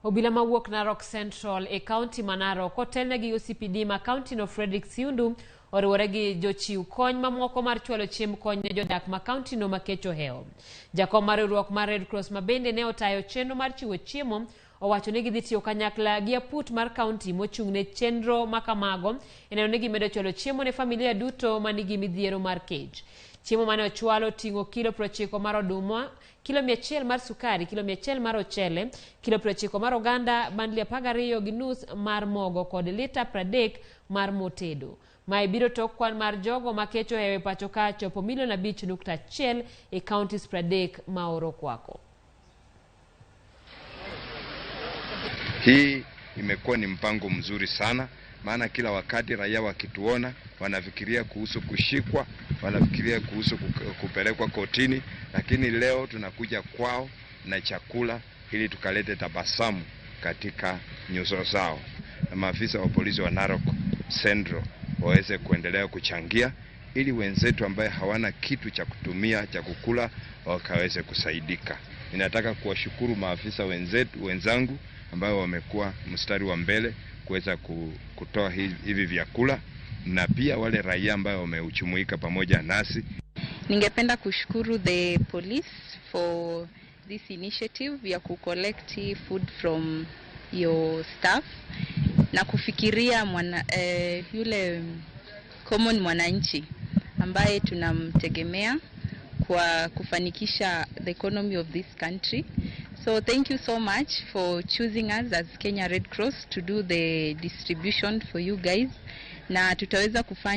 Obila mawuok Narok Central e kaunti ma Narok otelne gi OCPD ma kaunti no Fredrick Siundu oriwore gi jochiw kony mamoko mar chwalo chiemb kony ne jodak ma kaunti no ma kech ohewo. Jakom mar riwruok mar Red Cross ma bende ne otayo chenro mar chiwo chiemo owacho ni gidhi tiyo kanyakla gi aput mar kaunti mochung' ne chenro ma kamago e neno ni gimedo chwalo chiemo ne familia duto ma nigi midhiero mar kech. Chiemo mane ochwal oting'o kilo 90 mar oduma, kilo 100 mar sukari, kilo 100 mar ochele, kilo 90 mar oganda, bandli 12.5 mar mogo kod lita 30 mar mo tedo. Mae biro tok kwan mar jogo ma kech ohewo e pacho ka chopo milion 5.1 e counties 30 ma oro kwako. Hii imekuwa ni mpango mzuri sana, maana kila wakati raia wakituona wanafikiria kuhusu kushikwa, wanafikiria kuhusu kupelekwa kotini, lakini leo tunakuja kwao na chakula ili tukalete tabasamu katika nyuso zao, na maafisa wa polisi wa Narok Central waweze kuendelea kuchangia ili wenzetu ambaye hawana kitu cha kutumia cha kukula wakaweze kusaidika. Ninataka kuwashukuru maafisa wenzetu wenzangu ambao wamekuwa mstari wa mbele kuweza kutoa hivi vyakula na pia wale raia ambao wamejumuika pamoja nasi. Ningependa kushukuru the police for this initiative ya kucollect food from your staff na kufikiria yule common mwananchi ambaye tunamtegemea kwa kufanikisha the economy of this country. So thank you so much for choosing us as Kenya Red Cross to do the distribution for you guys, na tutaweza kufanya